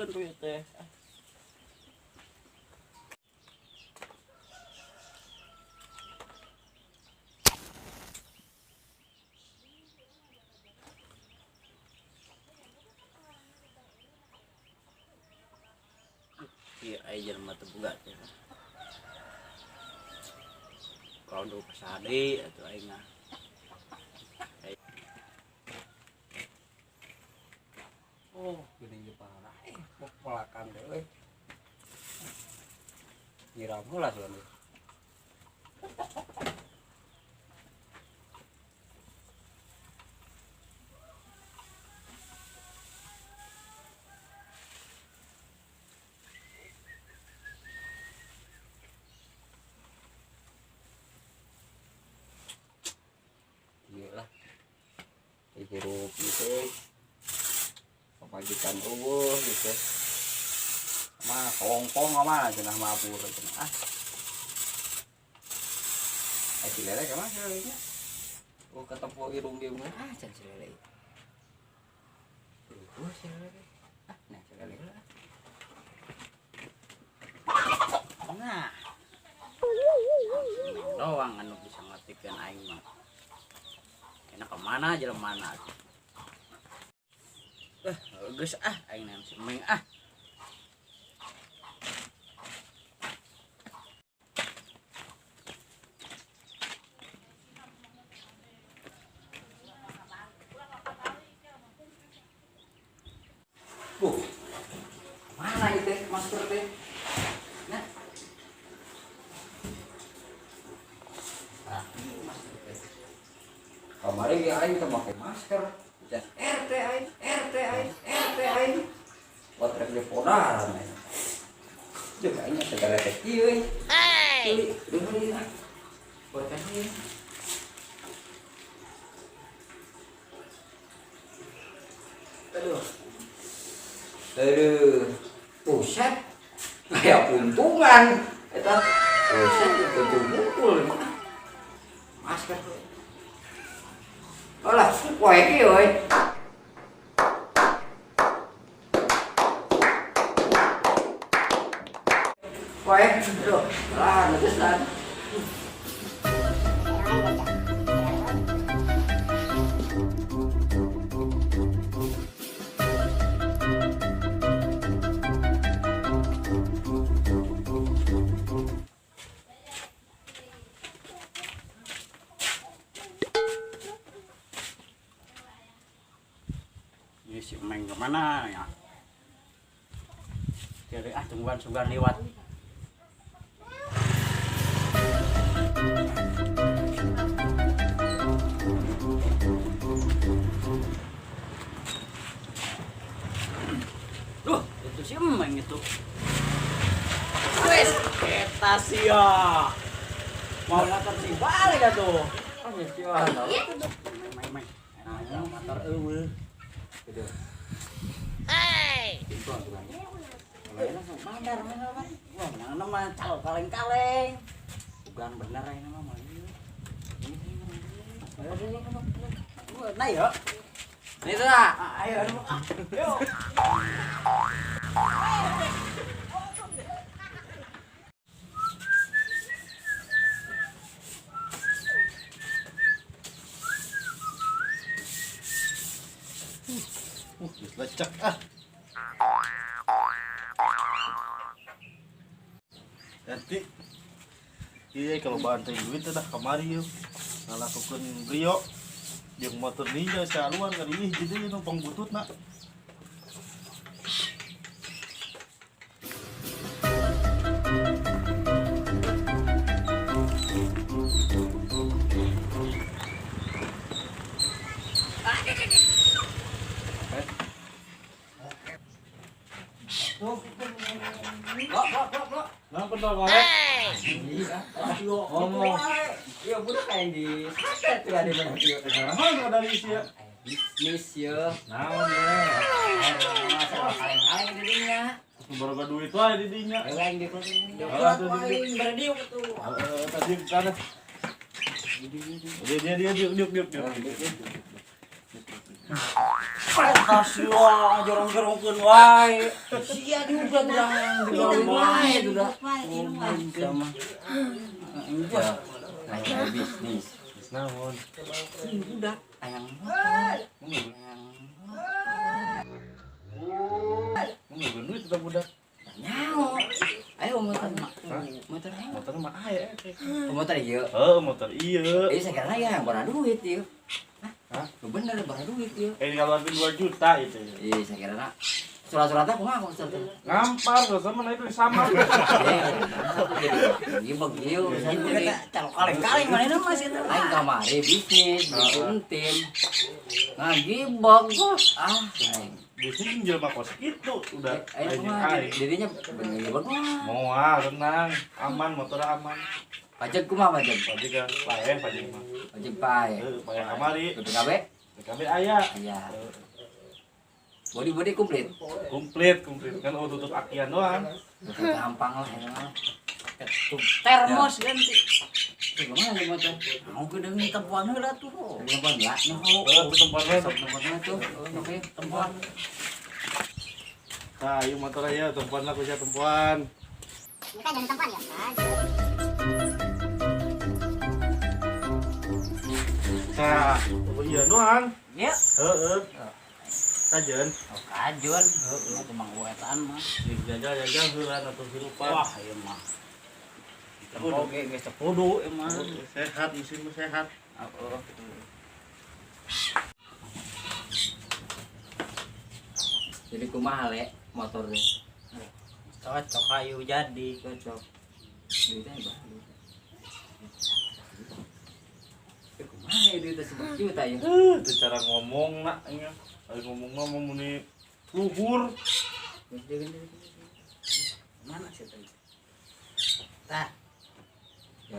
Pindahkeun tuh ieu teh. Ieu aya jelema teu boga teh. Kalau dulu pasade atuh aing mah. Oh, geuning parah. Pelakan teh euy. Nyiram heula soalnya. Iya lah. Hirup gitu. Pamajikan eueuh gitu. Mah kongkong mah cenah mabur cenah. Ah. Eh si Lele ka mana si Lele nya? Oh ketemu irung dia mah. Ah can si Lele. Oh si Lele. Ah nah si Lele lah. Nah. Doang anu bisa ngertikeun aing mah. Enak kemana jelema mana. Geus ah aing nang si Meng ah. Mana itu masker teh? Nah. Ah, masker teh. Kamari ge aing teh make masker. Dan RT aing, RT aing, RT aing. Buat rek di podaran aing. Jeung aing segala teh kieu euy. Hey. Deui ah. Buat teh. Aduh. Aduh. Buset. Kayak puntungan. Eta buset itu mukul. Masker. Alah, poe ki euy. Poe, aduh, lah geustan. Ini si Meng kemana ya? Jadi ah tungguan sugan lewat. Duh, itu si Meng itu. Wes, eta sia. Mau motor si balik atuh. Oh, geus kieu ah. Meng, meng, meng. Enak motor eueuh. Gitu. Hey. Bandar mana kan? Wah, mana mah calo kaleng-kaleng. Bukan bener ini mah mah. Nah, yuk. Ini tuh lah. Ayo, yuk. Geus lecek ah. Nanti iya kalau bantai duit dah kamari yuk ngalakukeun brio jeung motor ninja saluan kali ih jadi nu pangbututna. Ngomong. Iya budak kayak di saset ya di mana ieu. Naon ada di sia? Bisnis ya. Naon ya? Masalah kaleng-kaleng di dinya. Baroga duit wae di dinya. Aing di dinya. Aing berdiuk tuh. Heeh, tadi kana. Dia dia dia diuk diuk diuk. Kasih wah jorong-jorongkeun wae. Sia juga urang digawe wae udah. Sama. Ya, kayak bisnis. Naon? Udah ayang. Ayang. Ngomongin duit tetap budak. Nyaho. Ayo motor mah. Motor ayo. Motor mah aya eh. Motor ieu. Heeh, motor ieu. Eh sekarang ya yang bara duit ieu. Hah? Lu bener bara duit ieu. Eh dikeluarkan 2 juta itu. Iya, saya kira nak surat-suratnya kumaha kok surat. Ngampar, sama nah itu sama. Iya begitu urusan jadi. Calo kaleng-kaleng mana mah sih eta. Aing kamari bisnis, bikin tim. Ngagibog ah, aing. Biasanya jelema kos itu udah. Aing kumaha dirinya bener gibog mah. Moal tenang, aman motor aman. Pajak kumaha pajak? Pajak ya, paeh pajak mah. Pajak pae. Heeh, paeh kamari. BPKB? BPKB aya. Aya. Body-body komplit. Komplit, komplit. Kan oh tutup akian doang. Gampang lah ini mah. Ketup termos ganti. Gimana nih motor? Mau geudeung tempuan heula tuh. Tempuan lah. Heeh, tempuan heula. Tempuan tuh. Oke, Tempuan. Nah, ieu motor aya tempuan lah ku sia tempuan. Ini kan jangan tempuan ya. Nah, oh iya doang. Ya. Heeh. Kajen. Oh, kajun. Heeh, itu mah wetan mah. Jajal-jajal heula atuh hirupan. Wah, ieu mah. Oke, geus teu kudu ieu mah. Sehat, mesin mah sehat. Heeh. Jadi kumaha le motor teh? Cocok kayu jadi. Cocok. Duitnya bah. Kumaha duitnya sebelas juta ya? Itu cara ngomong nak nya. Ayo ngomong mah mau muni luhur. Mana sih tadi? Tah. Ya.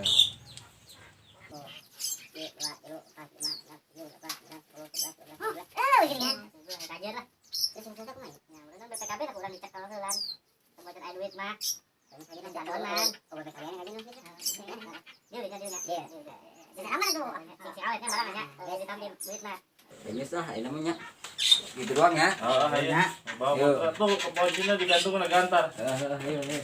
Eh, ujungnya. Kajer lah. Terus yang cocok mah. Ya, udah BPKB tak kurang dicekel heulan. Pembuatan aya duit mah. Jadonan. Oh, BPKB nya kajen Dia dia dia dia. Jadi aman tuh. Si awetnya barang nya. Dia ditambah duit mah. Ini sah, ini namanya. Gitu doang ya. Heeh, ayo. Bawa motor tuh ke poncinya digantung kena gantar. Heeh, ayo, ayo.